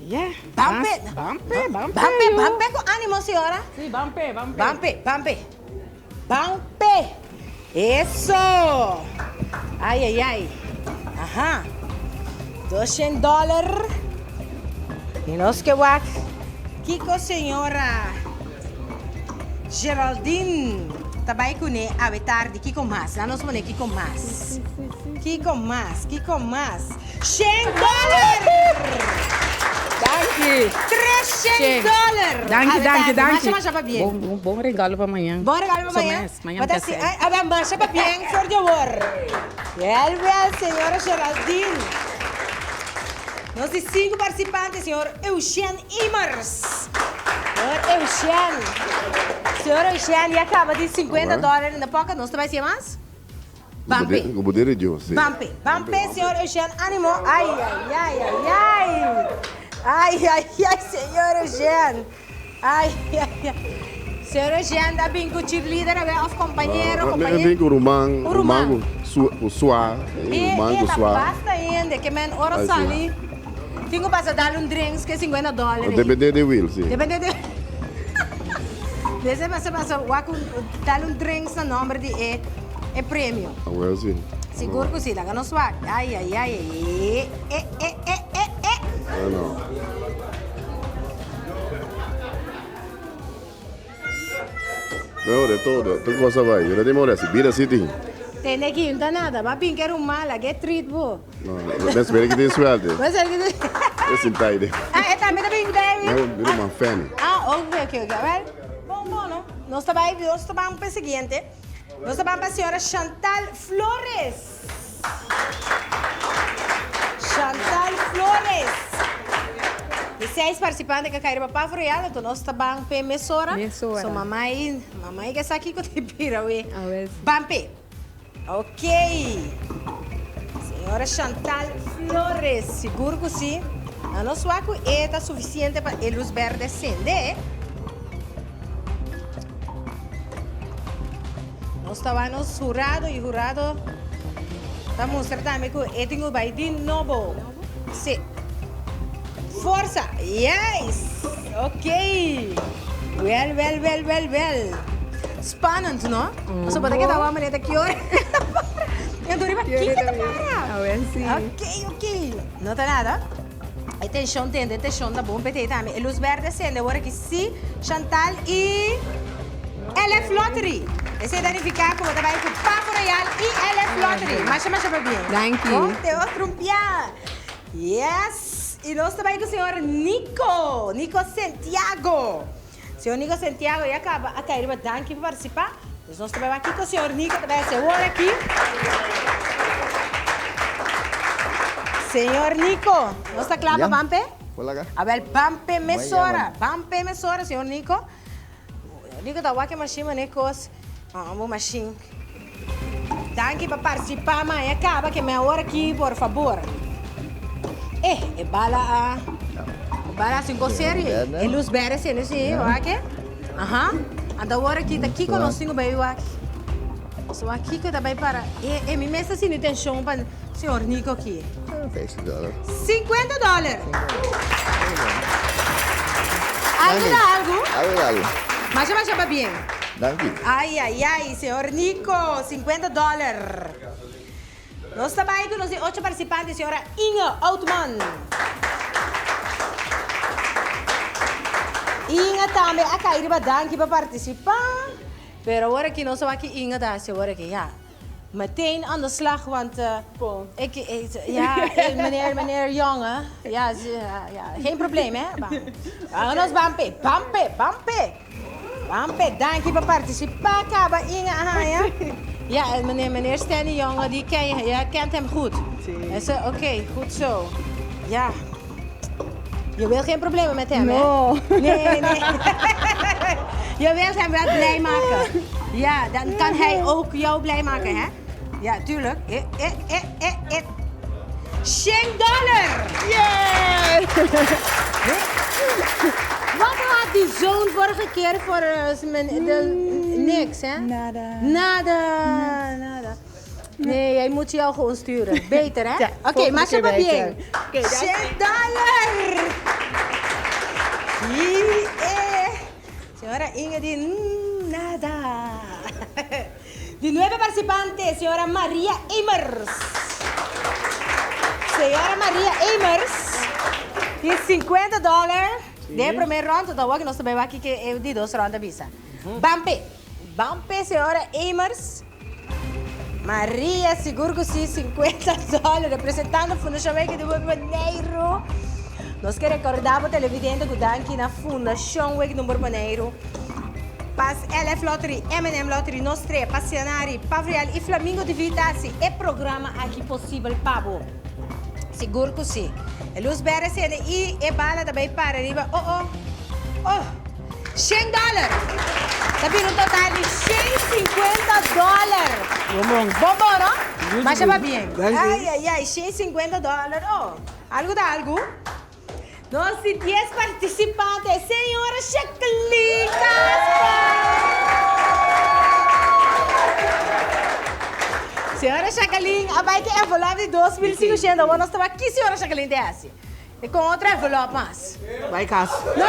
Yeah. Bampe. Bampe, bampe. Bampe, bampe ku ánimo, señora. Sí, bampe, bampe. Bampe, bampe. Bampe. Eso. Ay, ay, ay. Aha. 200 dólar. I nos ke wak. Kiko señora Geraldine ta bai kuné awe tardi? Kiko mas? Laat nos pone kiko mas. Kiko mas? Kiko mas? Shen dollar! Danki. Tres shen dollar! Danki, danki, danki. Masha, masha pabien. Bon, bon, bon regalo pa mañan. Bon regalo pa mañan. So mes, mañan Bo ta ta si, ser. ay, a ber, masha pabien for di awor. Wel, wel, señora Geraldine. Nos di sinku participante, señor Eugene Immers. Señor Eugene. Señor Eugene ya caba di 50 dollar in de pocket. Nos ta bai siña mas? Bampe. Ku poder di Dios, si. Bampe, bampe, señor Eugène, ánimo. Ay, ay, ay, ay, ay. Ay, ay, ay, señor Eugène. Ay, ay, ay. Señor Eugène ta bin ku cheerleader a ber of compañero, Mi compañero. bin ku ruman, Un ruman. ruman ku su ku sua, E, ruman e ku ta sua. basta hende, ke men ora Ay, si. sali, tin ku pasa dal un drinks ke 50 dólar. Depende di wiel, si. Depende di. Desde pasa pasa wak un dal un drinks na nomber di e e premio. Awel si. Sigur ku si, laga nos wak. Ay ay ay e e e e e e. Ah no. No, de todo, tur cosa bai. Yo no tin mora si bida si tin. Tene ki no ta nada, ba bin ke ruman laga e treat bo. No, no espera ki tin suerte. Bo espera ki tin. E sinta ahi den. Ah, e tambe ta bin David? No, mi ruman Fanny. Ah, ok, ok, ok. Well, bon, bon, no. Nos ta bai, nos ta ban pa e siguiente. Nos ta ban pa señora Chantal Flores. Chantal Flores. Di seis participante ka kai riba Pavo Real, anto nos ta ban p'e mesora. Mesora. So mamai, mamai ke sa kiko ta bira we. Awel si. Ban p'e. Ok. Señora Chantal Flores, sigur ku si. A nos wak ku e ta sufisiente pa e lus berde sende. Nos ta wak nos hurado i hurado ta mustra tambe ku e tin ku bai di nobo. Si. Forsa! Yes! Ok! Wel, wel, wel, wel, wel. Spannend, no? Pasobra bo ta keda wak manera ta ki ora e ta para. Anto riba kiko ta para? Awel si. Ok, ok. No ta nada. E tenshon tende, e tenshon ta bon p'etei tambe. E lus berde sende ora ki si Chantal i LF Lottery. Esei ta nifiká ku bo ta bai ku Pavo Royal i LF Lottery. Masha, masha pabien. Danki. Bon, te otro un pia. Yes! I nos ta bai ku señor Nico, Nico Sentiago. Señor Nico Sentiago ya kaba a kai riba danki pa partisipá. Dus nos ta bai wak kiko señor Nico ta bai hasi awor aki. Señor Nico, nos ta kla pa Ya. ban p'e? Por laga. Awel, ban p'e mesora, Bai ya, ban p'e mesora, señor Nico. Nico ta wak e mashin manera kos. Bo mashin. Danki pa partisipá ma e a kaba ke mi awor aki por fabor. Eh, e bala a e bala hasi un kos serio ei. E lus berde sende si, wak e? Aha. Anto awor aki ta kiko nos tin ku bai wak? So wak kiko ta bai para e e mi mes ta sinti tenshon pa señor Nico aki. 50 dòler! Algu ta algu. Algu ta algu. Masha masha pabien. Danki. Ai ai ai señor Nico, 50 dòler. Nos ta bai ku nos di ocho partisipante, señora Inge Oudman. Inge tambe a kai riba danki pa partisipá. Pero awor aki nos a wak ki Inge ta hasi awor aki, ya. Meteen aan de slag, want ik, ja, meneer, meneer Jonge, ja, ja, geen probleem hè. Ban nos ban p'e, ban p'e, ban p'e. Ban p'e, danki pa partisipá kaba Inge a haña. Ja, meneer, meneer Stanley Jonge, die ken je, je kent hem goed. Eso, oké, goed zo. Ja. Je wil geen problemen met hem, hè? No. Nee, nee. Je wilt hem wel blij maken. Ja, dan kan hij ook jou blij maken, hè? Ja, tuurlijk. Eh, eh, eh, eh, eh. Shen dollar! Yeah! Wat had die zoon vorige keer voor niks, hè? Nada. Nada, nada. Nee, hij moet jou gewoon sturen. Beter, hè? Ja, Oké, volgende maar keer ze beter. bien. Shen dollar! Yeah. Señora Inge di nada. Di nuebe participante, señora Maria Emers. Señora Maria Emers, tin 50 dollar. Den prome ronde, ta wak nos ta bay wak kico e di dos ronde bisa. Ban p'e. Ban p'e, señora Emers. Maria, sigur cu si, 50 dollar, representando Fundacion Wega di Number Boneiru. Nos ke recorda bo televidente cu danki na Fundacion Wega di Number Boneiru, Pas LF Lottery, M&M Lottery, Nos Tre, Pasionari, Pavreal y Flamingo TV ta haci e programa aki posibel pa bo. Sigur cu si. E luz berde cende y e bala ta bay para riba, oh oh, oh, shen dollar! Ta bira un total di shen cincuenta dollar! Bon bon. Bon bon, no? Masha pabien. Danki. Ay, ay, ay, shen cincuenta dollar, oh, algo ta algo. Nos di dies participante, señora Jacqueline Kasper. Señora Jacqueline a bai ku envelop di 2500, awor nos ta wak ki señora Jacqueline ta hasi. E kon otro envelop mas. Bai kas. No,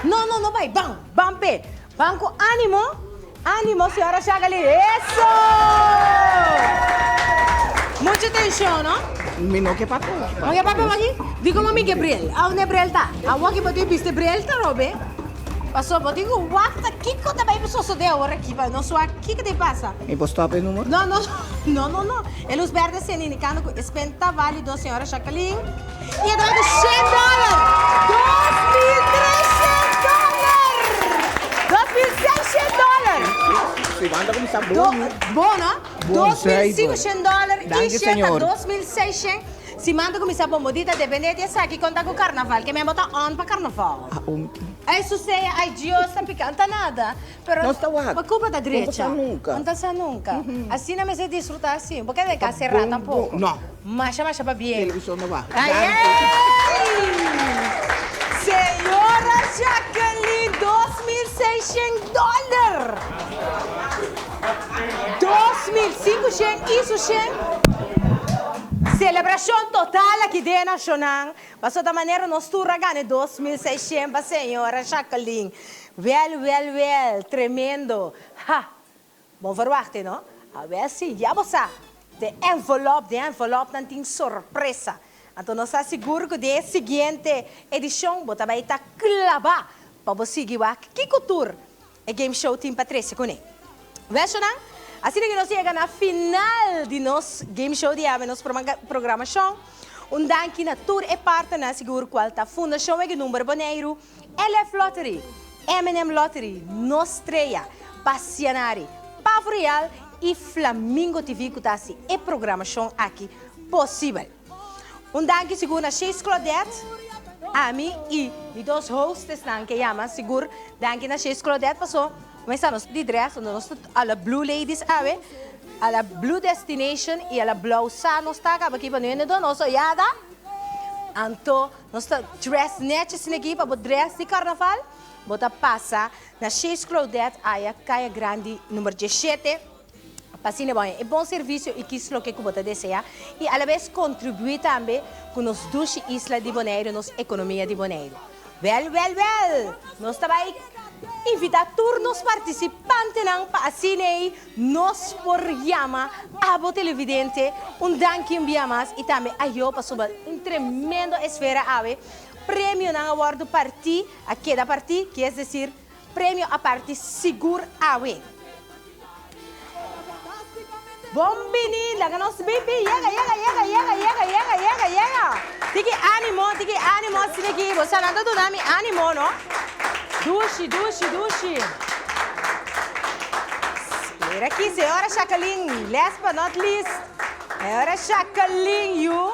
no, no, no bai, ban, ban p'e. Ban ku animo, animo señora Jacqueline, eso! Mucho tension, no? Mi no ke papia. No ke papia aki? Di como mi ke bril. A unda e bril ta? Awor ki bo tin bisti bril ta robe. Paso bo tin ku wak ta kiko ta bai sosode awor aki pa nos wak kiko ta pasa. Mi por stop e numero? No, no, no, no, no. E luz berde sende indicando ku e spin ta valido señora Jacqueline. I e ta bai ku shen dòler! 2300 dòler! 2600 dòler! Si ban ta kuminsá bon. Bon, no? Bon cijfer. 2500 dòler i Danki, shen ta señor. 2600. Si man ta kuminsá bon bo di ta dependé di esaki kon ta ku karnaval. Ke men bo ta on pa karnaval. Ah, un. Ay susea, ay Dios ta pica. No ta nada. Pero Nos ta wak. Ma culpa ta No ta drecha. sa nunca. No ta sa nunca. Asina mester disfruta asi. Bo keda e cas cerra Bon, tampoco. bon. No. Masha masha pa bien. Television no wak. Ay, ey! Señora Jacqueline, 2600 dollar! 2500 y su shen. Celebracion total aki den Nacional. Paso ta manera nos tur a gana e 2600 pa señora Jacqueline. Wel, wel, wel, tremendo. Ha! Bon verwachting, no? Awel si, ya bo sa, de envelop, den envelopnan tin sorpresa. Anto nos ta sigur ku den e siguiente edishon bo ta bai ta klabá pa bo sigui wak kiko tur e game show tin pa trese kuné. Weshonan, asina ku nos yega na final di nos game show di awe, nos programashon. Un danki na tur e partnernan sigur kual ta Fundashon Wega Number Boneiru, LF Lottery, M&M Lottery, Nos Strea, Pasianari, Pavo Real y Flamingo TV cu ta haci e programacion aki posibel. Un danki sigur na Chase Claudette, ami y mi dos hostessnan ke yama sigur danki na Chase Claudette paso mester nos di dress unda nos ta a la Blue Ladies awe, a la Blue Destination y a la Blauw Sa nos ta caba aki pa no hende dor nos oyada. Anto nos ta dress netjes asina aki pa bo dress di carnaval bo ta pasa na Chez Claudette aya Kaya Grandi number 17 pa asina bo haña e bon servicio y kis loke cu bo ta desea y alabes contribui tambe cu nos dushi isla di Boneiru nos economia di Boneiru. Wel wel wel nos ta bay invita tur nos participantenan pa asina ey Nos por yama abo televidente un danki un bia mas y tambe ayo pasobra un tremendo esfera awe. Premionan a wordo parti, a keda parti, kies decir premio a parti sigur awe. Bon bini, laga nos bibi, yega, yega, yega, yega, yega, yega, yega, yega. Tiki animo, tiki animo asina aki. Bo sa nan ta duna mi animo, no? Dushi, dushi, dushi. Mira aki, señora Jacqueline, last but not least. Señora Jacqueline, yu.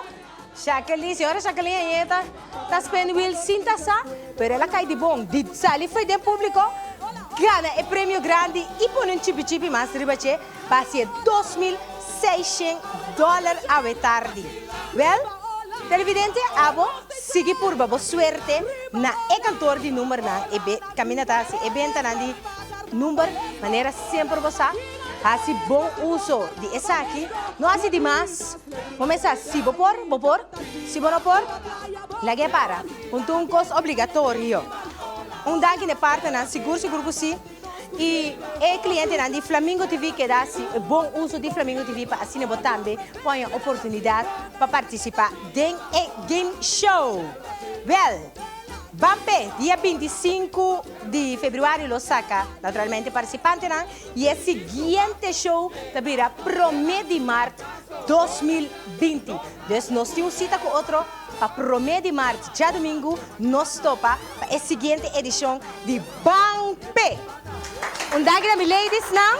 Jacqueline, señora Jacqueline ayer ta, ta spin wheel sin ta sa, pero el a cay di bon. Di sali fo'i den publico, gana e premio grandi y pone un chipi chipi mas riba dje pa haci e 2600 dollar awe tardi. Wel, televidente, abo sigui purba bo suerte na e kantoor di numbernan, e be, caminda ta haci e bentanan di number, manera semper bo sa. Haci bon uso di esaki, no haci di mas. Bo mester si bo por, bo por, si bo no por, lag'é para. Huntu un kos obligatorio. Un danki n'e partnernan, sigur sigur ku si. I e klientenan di Flamingo TV keda hasi e bon uso di Flamingo TV pa asina bo tambe por haña oportunidat pa partisipá den e game show. Wèl, ban p'e dia 25 di febrüari lo saka naturalmente partisipantenan. I e siguiente show ta bira promé di mart 2020. Dus nos tin un sita ku otro pa promé di mart djadumingu nos topa pa e siguiente edishon di Ban P'e! Un danki na mi ladiesnan.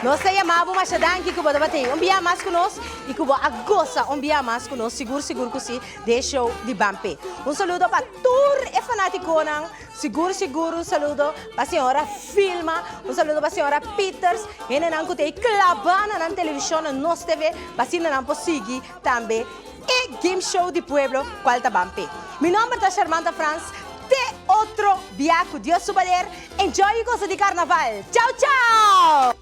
Nos ta yama bo masha danki ku bo tabata ei un bia mas ku nos i ku bo a gosa un bia mas ku nos sigur sigur ku si den e show di Ban P'e. Un saludo pa tur e fanatikonan. Sigur sigur un saludo pa señora Vilma, un saludo pa señora Peters, hendenan ku ta ei klabá na nan televishon na Nos TV pa asina nan por sigui tambe e game show di pueblo kual ta ban p'e. Mi nomber ta Sharmanta Frans, te otro bia ku Dios su baler, enjoy y gosa di karnaval. Chau chau!